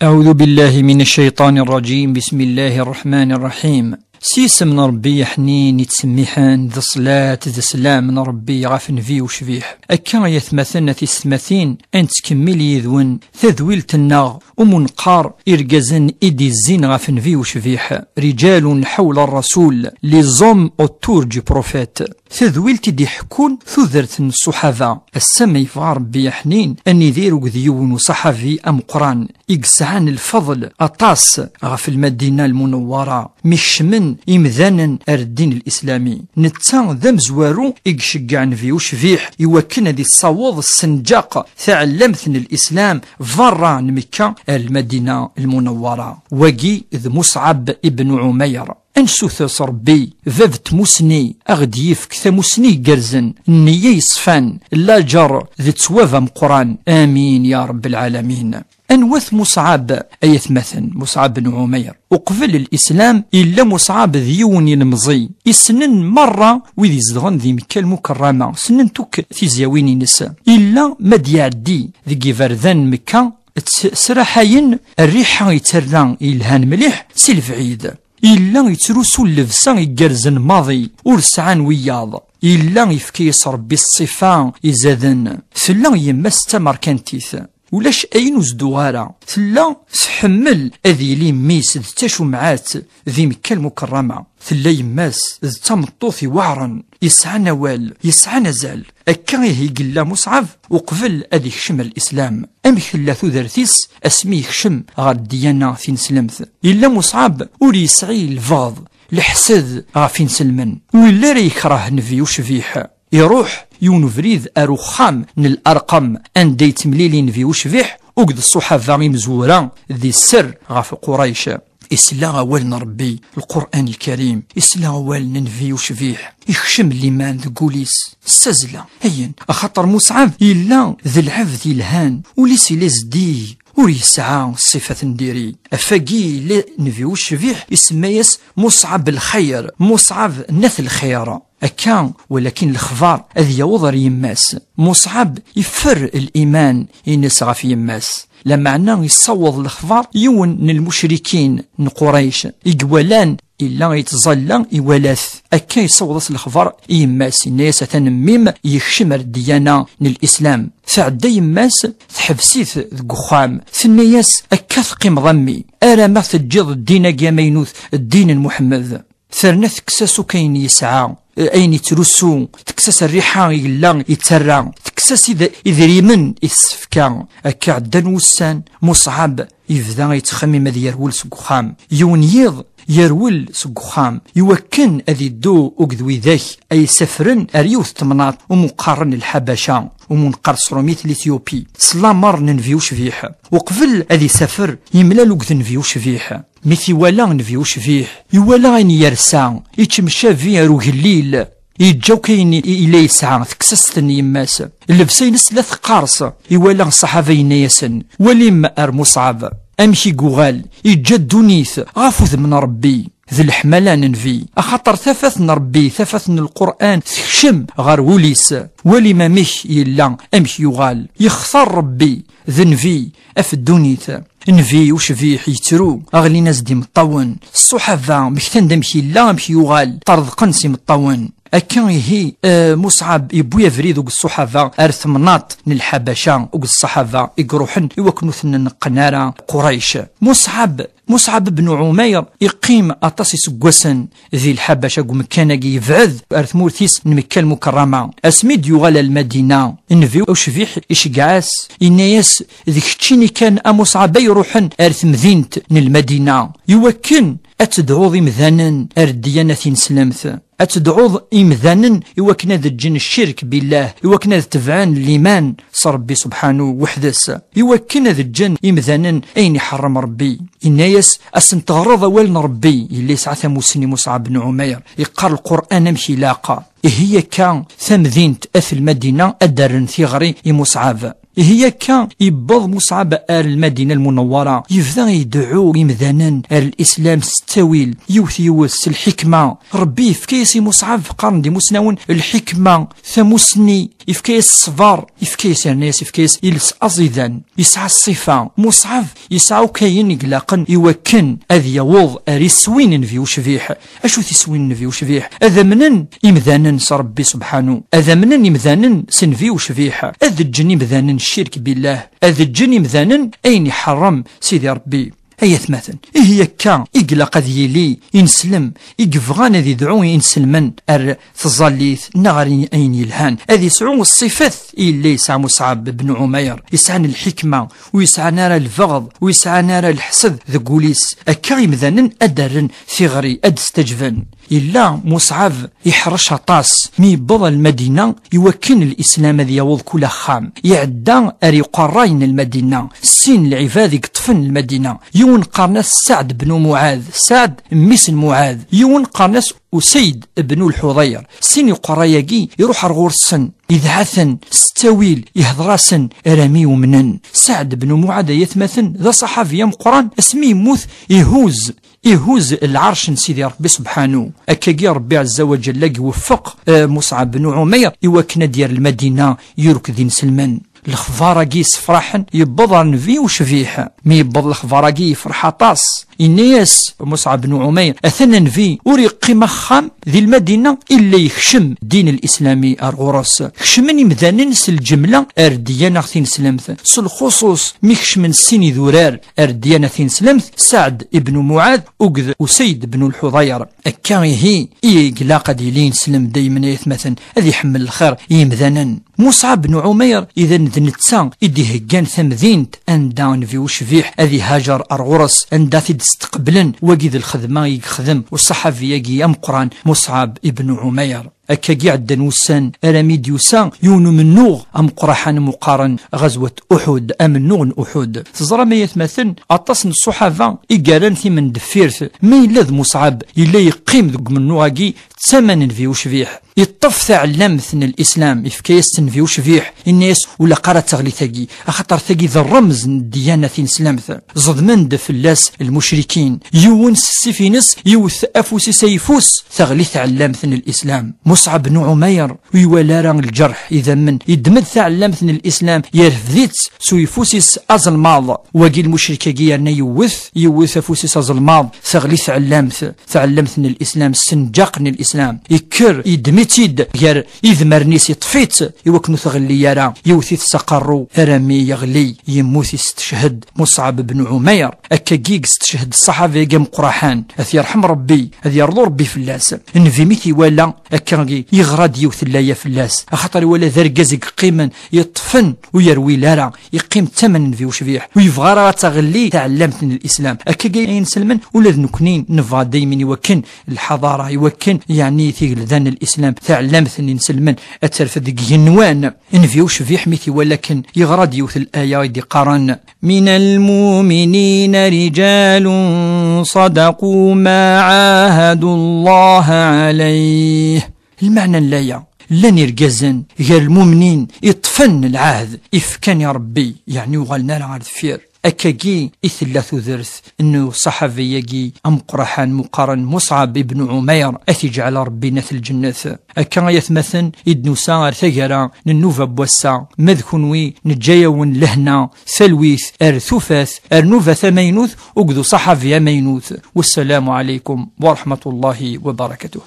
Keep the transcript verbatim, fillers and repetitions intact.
أعوذ بالله من الشيطان الرجيم. بسم الله الرحمن الرحيم. S yisem n Ṛebbi yeḥnin yettsemmiḥen, d ṣṣlat d sslam n Ṛebbi ɣef Nnbi ucbiḥ. Akka ay atmaten a tisetmatin, ad nettkemmil yid-wen tadwilt-nneɣ umi neqqar irgazen i d-izzin ɣef Nnbi ucbiḥ, رجال حول الرسول, les hommes autour du prophète. Tadwilt i d-iḥekkun tudert n ṣṣuḥaba. Ass-a ma yebɣa Ṛebbi aḥnin, ad nidir akked yiwen uṣaḥabi ameqqran i yesɛan lfeḍl aṭas ɣef Lmadina Lmunewwara, mi kecmen imdanen ar ddin lislami. Netta d amezwaru i iceggeɛ Nnbi ucbiḥ i wakken ad issaweḍ ssenǧaq taɛellamt n Lislam berra n Mekka ar Lmadina Lmunewwara. Wagi d Musɛab ibn Umayr. Ad nessuter s Ṛebbi, bab n tmusni, a ɣ-d-yefk tamusni igerrzen, nniya yeṣfan, laǧer d ttwab ameqqran. Amin ya Ṛebb lɛalamin. Anwa-t Musɛab, ay atmaten, Musɛab ben Umayr? Uqbel Lislam, yella Musɛab d yiwen ilemẓi. Issnen merra wid izedɣen di Mekka Lmukerrama, ssnen-t akk tizyawin-ines. Yella ma d-iɛeddi deg iberdan n Mekka, ttsraḥayen rriḥa yettarra yelhan mliḥ si lebɛid. Yella yettrusu llebsa igerrzen maḍi, ur sɛan wiyaḍ. Yella yefka-yas Ṛebbi ṣṣifa izaden. Tella yemma-s d tamerkantit. Ulac ayen ur s-d-tuɣ ara. Tella tḥemmel ad yili mmi-s d tacumɛat di Mekka Lmukerrama. Tella yemma-s d tameṭṭut iweɛṛen, yesɛan awal, yesɛan azal. Akka ihi i yella Musɛab uqbel ad ikcem Lislam. Amek tella tudert-is asmi yekcem ɣer ddiyana tineslemt? Yella Musɛab ur yesɛi lbeɣḍ, leḥsed ɣef inselmen. Ur yelli ara yekreh Nnbi ucbiḥ. Iruḥ yiwen ubrid ar uxxam n Larqam anda yettemlili Nnbi ucbiḥ akked ṣṣuḥaba imezwura di sser ɣef Qurayc. Isla awal n Ṛebbi, Lqur'an Lkarim, isla awal n Nnbi ucbiḥ, ikcem liman deg wul-is, s tazzla. Ayen, axaṭer Musɛab yella d lɛebd yelhan, ul-is yella zeddig, ur yesɛa ṣṣifat n diri. Ɣef wagi yella Nnbi ucbiḥ isemma-yas Musɛab lxir, Musɛab n at lxir. Akka, walakin lexbar ad yaweḍ ar yemma-s. Musɛab iffer liman-ines ɣef yemma-s, lameɛna yessaweḍ lexbar yiwen n lmucrikin n Qurayc i iwalan yella yettẓalla, iwala-t. Akka yessaweḍ-as lexbar i yemma-s, yenna-yas: "Atan mmi-m yekcem ar ddiyana n Lislam." Tɛedda yemma-s, teḥbes-it deg uxxam, tenna-yas: "Akka teqqimeḍ a mmi, arama teǧǧiḍ ddin-agi amaynut, ddin n Muḥemmed." Terna tekkes-as akk ayen yesɛa, ayen yettrusu, tekkes-as rriḥa i yella yettarra, tekkes-as id-, idrimen i tessefka. Akka ɛeddan wussan, Musɛab yebda yettxemmim ad yerwel seg uxxam. Yiwen yiḍ, yerwel seg uxxam iwakken ad iddu akked widak ay isafren ar yiwet temnaḍt umi qqaren Lḥabaca, umi neqqar s tṛumit Lityupi, s lamer n Nnbi ucbiḥ. Uqbel ad isafer, yemlal akked Nnbi ucbiḥ. Mi t-iwala Nnbi ucbiḥ, iwala ayen yersa, yettemcabi ar ugellil. Yeǧǧa akk ayen i, i la yesɛa, tekkes-as-ten yemma-s. Llebsa-ines la teqqers. Iwala ṣṣaḥaba, yenna-yasen: "Walim ar Musɛab, amek i yuɣal, yeǧǧa ddunit ɣef udem n Ṛebbi." D leḥmala n Nnbi, axaṭer tafat n Ṛebbi, tafat n Lqur'an tekcem ɣer wul-is. Walim amek yella, amek yuɣal. Yextar Ṛebbi d Nnbi ɣef ddunit. Nnbi ucbiḥ yettru, ɣlin-as-d imeṭṭawen. Ṣṣuḥaba mektan-d amek yella, amek yuɣal, ṭṭerḍqen s imeṭṭawen. Akka ihi, eh, Musɛab yewwi abrid akked ṣṣuḥaba ar temnaḍt n Lḥabaca, akked ṣṣaḥaba i iruḥen i wakken ur ten-neqqen ara Qurayc. Musɛab, Musɛab ben Umayr iqqim aṭas iseggasen di Lḥabaca, deg umekkan-agi yebɛed ar tmurt-is n Mekka Lmukerrama. Asmi d-yuɣal ar Lmadina, Nnbi ucbiḥ iceggeɛ-as, yenna-yas: "D keččini kan a Musɛab ay iruḥen ar temdint n Lmadina, iwakken ad tedɛuḍ imdanen ar ddiyana tineslemt. Ad tedɛuḍ imdanen iwakken ad ǧǧen ccirk billah, iwakken ad tebɛen liman s Ṛebbi subḥanu weḥd-s, iwakken ad ǧǧen imdanen ayen iḥeṛṛem Ṛebbi." Yenna-yas: "Ad sen-teɣreḍ awal n Ṛebbi." Yella yesɛa tamussni Musɛab ben Umayr, yeqqar Lqur'an amek ilaq. Ihi akka, tamdint at Lmadina ad d-rren tiɣri i Musɛab. Ihi akka, yewweḍ Muṣɛab ar Lmadina Lmunawwara, yebda ideɛɛu imdanen ar Lislam s ttawil, yiwet yiwet, s lḥikma. Ṛebbi yefka-yas i Muṣɛab, qqaren-d imusnawen, lḥikma, tamusni, yefka-yas ṣṣber, yefka-yas, yerna-yas, yefka-yas iles aẓidan. Yesɛa ṣṣifa. Muṣɛab yesɛa akk ayen i ilaqen i wakken ad yaweḍ ar iswi n Nnbi ucbiḥ. Acu-t iswi n Nnbi ucbiḥ? Ad amnen imdanen s Ṛebbi subḥanu. Ad amnen imdanen s Nnbi ucbiḥ. Ad ǧǧen imdanen ccirk billah. Ad ǧǧen imdanen ayen iḥeṛṛem Sidi Ṛebbi. Ay atmaten, ihi akka i ilaq ad yili ineslem i yebɣan ad idɛu i inselmen ar tẓallit neɣ ar ayen yelhan. Ad yesɛu ṣṣifat i yella yesɛa Muṣɛab ben Ɛumayr. Yesɛan lḥikma, ur yesɛan ara lbeɣḍ, ur yesɛan ara leḥsed deg wul-is. Akka imdanen ad d-rren tiɣri, ad d-staǧben. Yella Muṣɛab iḥrec aṭas mi yewweḍ ar Lmadina i wakken Lislam ad yaweḍ kul axxam. Iɛedda ar iqerray n Lmadina, sin lɛibad i yeṭṭfen Lmadina. Yiwen qqaren-as Saɛd ben Muɛad, Saɛd mmi-s n Muɛad. Yiwen qqaren-as Usayd ben Lḥuḍayr. Sin iqerray-agi iruḥ ar ɣur-sen, idɛa-ten s ttawil, ihḍer-asen armi umnen. Saɛd ben Muɛad, ay atmaten, d aṣaḥabi ameqqran, asmi yemmut ihuz, ihuz lɛerc n Sidi Ṛebbi subḥanu. Akkagi Ṛebbi ɛezza wa ǧalla i iweffeq, eh, Muṣɛab ben Ɛumayr i wakken ad d-yerr Lmadina yurk d inselmen. Lexbar-agi yessefraḥen yewweḍ ɣer Nnbi ucbiḥ. Mi yewweḍ lexbar-agi yefreḥ aṭas. Yenna-yas Muṣɛab ben Ɛumayr, atan Nnbi ur yeqqim axxam di Lmadina illa yekcem ddin lislami ar ɣur-s. Kecmen imdanen s lǧemla ar ddiyana tineslemt. S lxuṣuṣ mi kecmen sin idurar ar ddiyana tineslemt, Saɛd ibn Muɛad akked Usayd ibn Lḥuḍayr. Akka ihi i ilaq ad yili ineslem daymen, ay atmaten, ad iḥemmel lxir i yimdanen. Muṣɛab ben Ɛumayr, idan d netta i d-iheggan tamdint anda Nnbi ucbiḥ ad ihaǧer ar ɣur-s, anda t-id-steqblen. Wagi d lxedma i yexdem uṣaḥabi-agi ameqqran Muṣɛab ibn Ɛumayr. Akkagi ɛeddan wussan armi d-yusa yiwen umennuɣ ameqqraḥan meqqaren Ɣazwat Uḥud, amennuɣ n Uḥud. Teẓram, ay atmaten, aṭas n ṣṣuḥaba i yerran timendeffirt, ma yella d Muṣɛab yella yeqqim deg umennuɣ-agi d tama n Nnbi ucbiḥ. Iṭṭef taɛellamt n Lislam, ifka-yas-tt Nnbi ucbiḥ, inna-yas, ur laq ara d taɣlit-agi, axaṭer tagi d rremz n ddiyana tineslemt. Ẓedmen-d fell-as lmucrikin. Yiwen s ssif-ines, yiwet afus-is ayeffus, teɣli tɛellamt n Lislam. Muṣɛab ben Ɛumayr ur iwala ara lǧerḥ, idammen, yeddem-d taɛellamt n Lislam, yerfed-itt s uyeffus-is azelmaḍ. Wagi lmucrik-agi yerna yewwet, yewwet afus-is azelmaḍ, teɣli tɛellamt, tɛellamt n Lislam, ssenǧaq n Lislam. Yekker, yeddem-itt-id gar idmaren-is, yeṭṭef-itt i wakken ur tɣelli ara, yewwet-it s aqerru armi yeɣli, yemmut, yesteched Muṣɛab ben Ɛumayr. Akkagi i yesteched ṣṣaḥabi-agi ameqqraḥan, ad t-yerḥem Ṛebbi, ad yerḍu Ṛebbi fell-as. Nnbi mi t-iwala akkagi, yeɣra-d yiwet n laya fell-as, axaṭer iwala d argaz i yeqqimen, yeṭṭfen, ur yerwil ara, yeqqim d tama n Nnbi ucbiḥ, ur yebɣi ara ad taɣelli tɛellamt n Lislam. Akkagi, ay inselmen, ula d nekkni nebɣa daymen i wakken lḥaḍara, i wakken, yeɛni, tigelda n Lislam, taɛellamt n inselmen, ad terfed deg yigenwan. Nnbi ucbiḥ mi t-iwala akken, yeɣra-d yiwet n laya i d-iqqaren: من المؤمنين رجال صدقوا ما عاهدوا الله عليه. Lmeɛna n laya, llan irgazen gar lmumnin iṭṭfen lɛahd ifkan i Ṛebbi, yeɛni uɣalen ara ɣer deffir. Akkagi i tella tudert n uṣaḥabi-agi ameqqraḥan meqqaren Muṣɛab ibn Ɛumayr, ad t-iǧɛel Ṛebbi n at lǧennet. Akka, ay atmaten, i d-nusa ar taggara n nnuba n wass-a, ma d kunwi neǧǧa-yawen lehna, talwit, ar tufat, ar nnuba tamaynut, akked uṣaḥabi amaynut. Wassalamu ɛalaykum wa raḥmatullahi wa barakatuh.